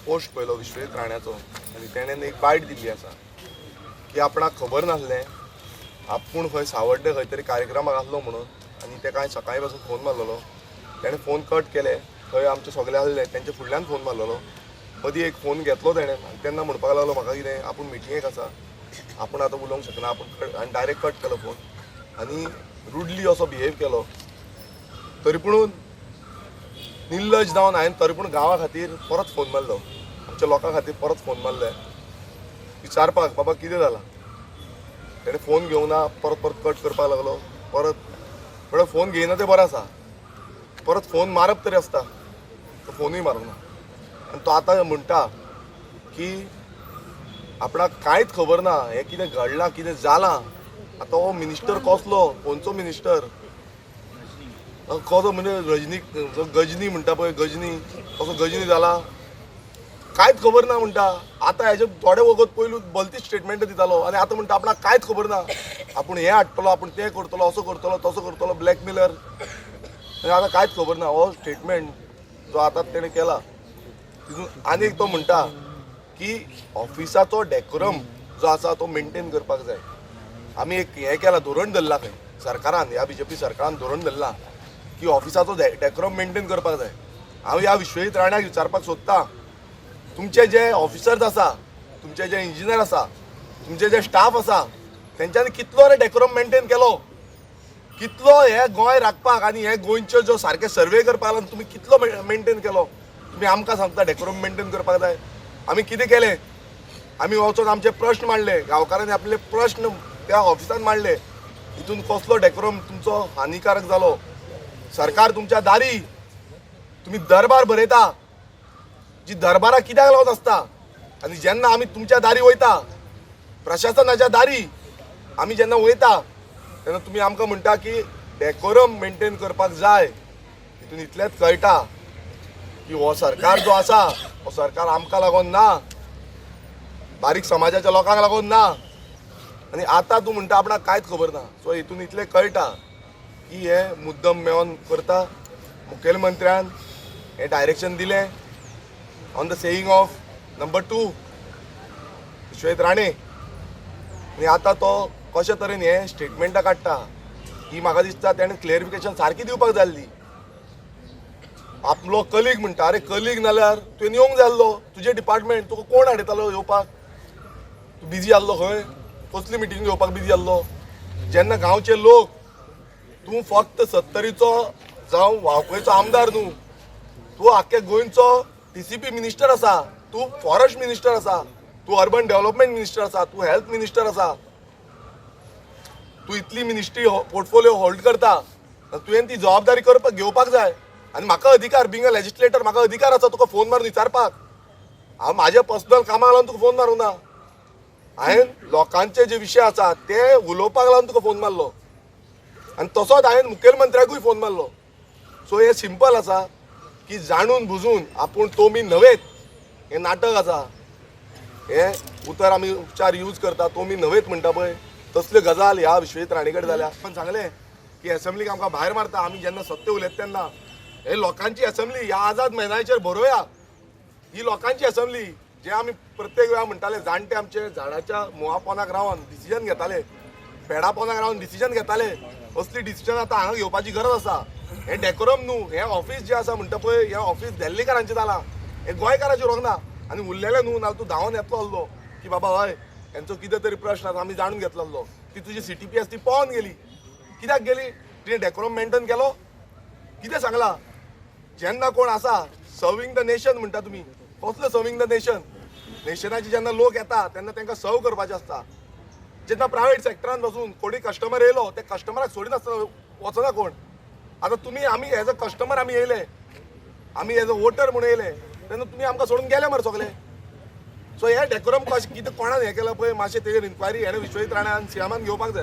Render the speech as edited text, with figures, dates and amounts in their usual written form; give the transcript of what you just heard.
Post पळयलो विश्वजीत राण्याचो आनी तेणेन एक बायट दिल्ली आसा की आपणाक खबर नासलें, आपूण खंय सावड्डे खंय तरी कार्यक्रमाक आसलो म्हणून, आनी तेका हांवें सकाळी पासून फोन मारलेलो. तेणें फोन कट केले. थंय आमचे सगळे आसले, तेंच्या फुडल्यान फोन मारलेलो. मदीं एक फोन घेतलो तेणें आनी तेन्ना म्हणपाक लागलो म्हाका कितें आपूण मिटिंगेक आसा, आपूण आतां उलोवंक शकना, आपूण, आनी डायरेक्ट कट केलो फोन आनी रुडली असो बिहेव केलो. तरी पुणून निर्लज जावन हांवें तरी पूण गांवा खातीर परत फोन मारलो, आमच्या लोकां खातीर परत फोन मारले विचारपाक, बाबा कितें जालां. तेणें फोन घेवंक ना, परत परत कट करपाक लागलो. परत म्हळ्यार फोन घेयना तें बरें आसा, परत फोन मारप तरी आसता, तो फोनूय मारूंक ना. आनी तो आतां म्हणटा की आपणाक कांयच खबर ना, हें कितें घडलां, कितें जालां. आतां हो मिनिस्टर कसलो, खंयचो मिनिस्टर कसो, म्हणजे रजनी गजनी म्हणटा पळय, गजनी कसो गजनी जाला, कांयच खबर ना म्हणटा. आतां हेजे थोडे वगत पयलू भलती स्टेटमेंट दितालो आनी आतां म्हणटा आपणाक कांयच खबर ना, आपूण हें हाडटलो, आपूण तें करतलो, असो करतलो, तसो करतलो, ब्लॅकमेलर, आनी आतां कांयच खबर ना. हो स्टेटमेंट जो आतां तेणें केला तितून आनीक तो म्हणटा की ऑफिसाचो डेकोरम जो आसा तो मेंटेन करपाक जाय. आमी एक हें केलां, धोरण धरलां खंय सरकारान, ह्या बीजेपी सरकारान धोरण धरलां की ऑफिसाचो डेकोरम मेंटेन करपाक जाय. हांव ह्या विश्वजीत राण्याक विचारपाक सोदतां, तुमचे जे ऑफिसर्स आसा, तुमचे जे इंजिनियर आसा, तुमचे जे स्टाफ आसा, तेंच्यांनी कितलो रे डेकोरम मेंटेन केलो, कितलो हे गोंय राखपाक आनी हे गोंयच्यो जो सारके सर्वे करपाक लागून तुमी कितलो मेंटेन केलो. तुमी आमकां सांगता डेकोरम मेंटेन करपाक जाय. आमी कितें केलें? आमी वचोन आमचे प्रश्न मांडले, गांवकारांनी आपले प्रश्न त्या ऑफिसान मांडले. हितून कसलो डेकोरम तुमचो हानिकारक जालो? सरकार तुमच्या दारी, तुमी दरबार बरयता, जी दरबारां कित्याक लागून आसता? आनी जेन्ना आमी तुमच्या दारी वयता, प्रशासनाच्या दारी आमी जेन्ना वयता, तेन्ना तुमी आमकां म्हणटा की डेकोरम मेंटेन करपाक जाय. हितून इतलेंच कळटा की हो सरकार जो आसा हो सरकार आमकां लागून ना, बारीक समाजाच्या लोकांक लागून ना. आनी आतां तूं म्हणटा आपणाक कांयच खबर ना. सो हितून इतलें कळटा की हे मुद्दम मेळोन करता. मुखेलमंत्र्यान हें डायरेक्शन दिलें on the saying of number 2 Vishwajit Rane. आनी आतां तो कशे तरेन हे स्टेटमेंटां काडटा ही म्हाका दिसता तेणें क्लेरिफिकेशन सारकी दिवपाक जाय आसली. आपलो कलीग म्हणटा, अरे कलीग नाल्यार तुवें येवंक जाय आसलो, तुजें डिपार्टमेंट, तुका कोण हाडयतालो येवपाक? तूं बिजी आसलो खंय, कसली मिटींग घेवपाक बिजी आसलो? जेन्ना गांवचे लोक, तूं फक्त सत्तरीचो जावं वाळपयचो आमदार न्हू, तूं आख्खे गोंयचो टीसीपी मिनिस्टर आसा, तूं फॉरेस्ट मिनिस्टर आसा, तूं अर्बन डेव्हलपमेंट मिनिस्टर आसा, तूं हेल्थ मिनिस्टर आसा, तूं इतली मिनिस्ट्री पोर्टफोलियो होल्ड करता, तुवें ती जबाबदारी करपाक घेवपाक जाय. आनी म्हाका अधिकार, बिंग अ लेजिस्लेटर म्हाका अधिकार आसा तुका फोन मारून विचारपाक. हांव म्हाज्या पर्सनल कामाक लागून तुका फोन मारूंक ना, हांवें लोकांचे जे विशय आसा ते उलोवपाक लागून तुका फोन मारलो आनी तसोच हांवें मुखेलमंत्र्याकूय फोन मारलो. सो हें सिंपल आसा की जाणून बुजून आपूण तो मी न्हवेत हें नाटक आसा. हें उतर आमी उपचार यूज करता, तो मी न्हवेत म्हणटा पळय, तसल्यो गजाल ह्या विश्वजीत राणे कडेन जाल्या. पण सांगलें की एसेंब्लीक आमकां भायर मारता आमी जेन्ना सत्य उलयता तेन्ना. हे लोकांची एसेंब्ली ह्या आझाद मैदानाचेर बरोवया, ही लोकांची एसेंब्ली. जे आमी प्रत्येक वेळा म्हणटाले, जाणटे आमचे झाडाच्या मुळा पोनाक रावन डिसिजन घेताले, पेडा पोनाक रावन डिसिजन घेताले, असली डिसिजन आतां हांगा घेवपाची गरज आसा. हें डेकोरम न्हू, हें ऑफिस जें आसा म्हणटा पळय, हें ऑफिस दिल्लीकारांचें जालां, हें गोंयकाराचें उरोंक ना. आनी उरलेलें न्हू, नाल्यार तूं धांवन येतलो आसलो की बाबा हय हेंचो कितें तरी प्रश्न आसा, आमी जाणून घेतलो आसलो. ती तुजी सीटीपी आसा ती पळोवन गेली, कित्याक गेली? तिणें डेकोरम मेंटेन केलो? कितें सांगलां? जेन्ना कोण आसा सर्विंग the nation म्हणटा तुमी, कसलो सर्विंग the nation? नेशनाचे जेन्ना लोक येता तेन्ना तांकां सर्व करपाचें आसता. जेन्ना प्रायवेट सेक्टरान बसून कोणी कस्टमर येयलो, ते कस्टमराक सोडिनासतना वचना कोण. आतां तुमी आमी एज अ कस्टमर आमी येयले, आमी एज अ वोटर म्हणून येयले, तेन्ना तुमी आमकां सोडून गेले मरे सगळे. सो हे डेकोरम कशें कितें कोणान हें केलां पळय, मातशें तेजेर इन्क्वायरी हेणें विश्वजीत राण्यान सीएमान घेवपाक जाय.